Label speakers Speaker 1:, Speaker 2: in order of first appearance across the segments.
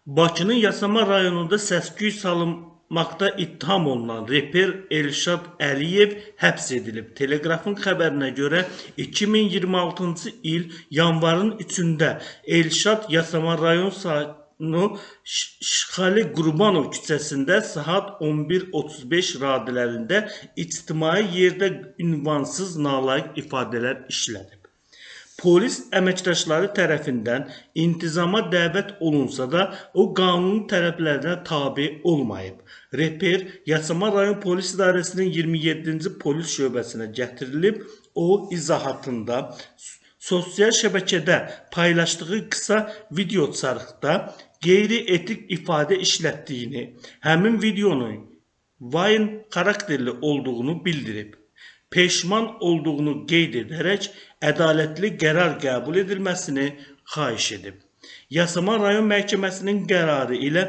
Speaker 1: Bakının Yasamal rayonunda səs-küy salmaqda ittiham olunan reper Elşad Əliyev həbs edilib. Teleqrafın xəbərinə görə 2026-cı il yanvarın 3-də Elşad Yasamal rayon sakini Şixali Qurbanov küçəsində saat 11:35 radələrində ictimai yerdə ünvansız nalayiq ifadələr işlədib. Polis əməkdaşları tərəfindən intizama dəvət olunsa da, o qanunun tələblərinə tabe olmayıb. Reper Yasamal rayon polis idarəsinin 27-ci polis şöbəsinə gətirilib. O izahatında sosial şəbəkədə paylaşdığı qısa video çarxda qeyri-etik ifadə işlətdiyini, həmin videonun Vine xarakterli olduğunu bildirib. Peşman olduğunu qeyd edərək ədalətli qərar qəbul edilməsini xahiş edib. Yasamal rayon məhkəməsinin qərarı ilə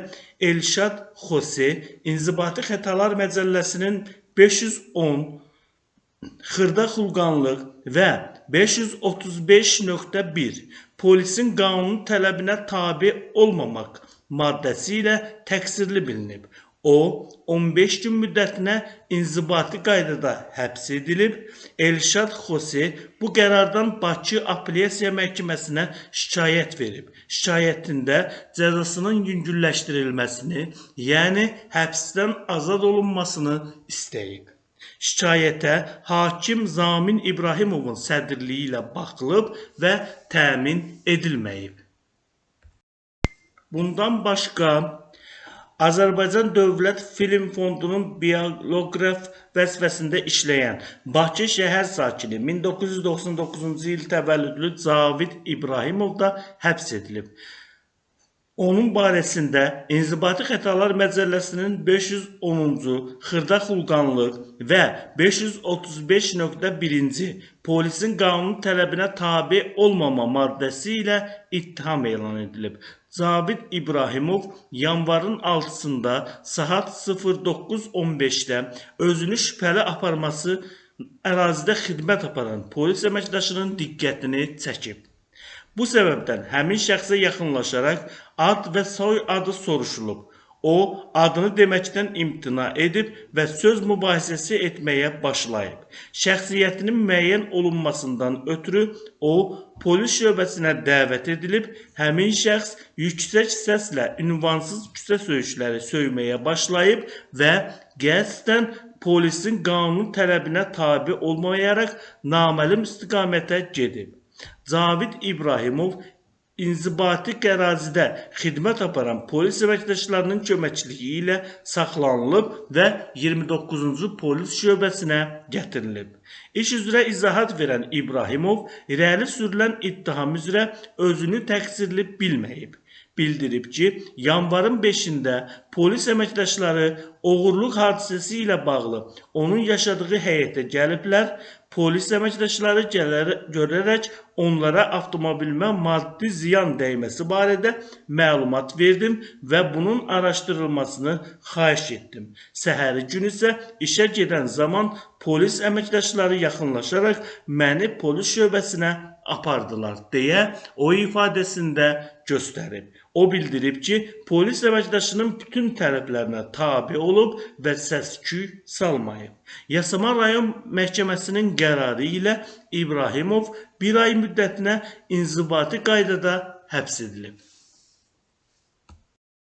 Speaker 1: Elşad Xose İnzibati Xətalar Məcəlləsinin 510 xırda xulqanlıq və 535.1 polisin qanuni tələbinə tabe olmamaq maddəsi ilə təqsirli bilinib. O 15 gün müddətinə inzibati qaydada həbs edilib. Elşad Xose bu qərardan Bakı Apellyasiya Məhkəməsinə şikayət verib. Şikayətində cəzasının yüngülləşdirilməsini, yəni həbsdən azad olunmasını istəyib. Şikayətə hakim Zamin İbrahimovun sədrliyi ilə baxılıb və təmin edilməyib. Bundan başqa Azərbaycan Dövlət Film Fondunun biblioqraf vəzifəsində işləyən Bakı şəhər sakini 1999-cu il təvəllüdlü Cavid İbrahimov da həbs edilib. Onun barəsində İnzibati Xətalar Məcəlləsinin 510-cu xırda xulqanlıq və 535.1-ci polisin qanuni tələbinə tabe olmama maddəsi ilə ittiham elan edilib. Cavid İbrahimov yanvarın 6-sında saat 09:15-də özünü şübhəli aparması ərazidə xidmət aparan polis əməkdaşının diqqətini çəkib. Bu səbəbdən həmin şəxsə yaxınlaşaraq ad və soy adı soruşulub. O, adını deməkdən imtina edib və söz mübahisəsi etməyə başlayıb. Şəxsiyyətinin müəyyən olunmasından ötürü o, polis şöbəsinə dəvət edilib, həmin şəxs yüksək səslə ünvansız küçə söyüşləri söyməyə başlayıb və qəsdən polisin qanuni tələbinə tabe olmayaraq naməlum istiqamətə gedib. Cavid İbrahimov inzibati ərazidə xidmət aparan polis əməkdaşlarının köməkçiliyi ilə saxlanılıb və 29-cu polis şöbəsinə gətirilib. İş üzrə izahat verən İbrahimov irəli sürülən ittiham üzrə özünü təqsirli bilməyib. Bildirib ki, yanvarın 5-də polis əməkdaşları oğurluq hadisəsi ilə bağlı onun yaşadığı həyətə gəliblər. Polis əməkdaşları görərək onlara avtomobilimə maddi ziyan dəyməsi barədə məlumat verdim və bunun araşdırılmasını xahiş etdim. Səhəri gün isə işə gedən zaman polis əməkdaşları yaxınlaşaraq məni polis şöbəsinə apardılar deyə o ifadəsində göstərib. O bildirib ki, polis əməkdaşının bütün tələblərinə tabe olub və səs-küy salmayıb. Yasamal rayon məhkəməsinin qərarı ilə İbrahimov bir ay müddətinə inzibati qaydada həbs edilib.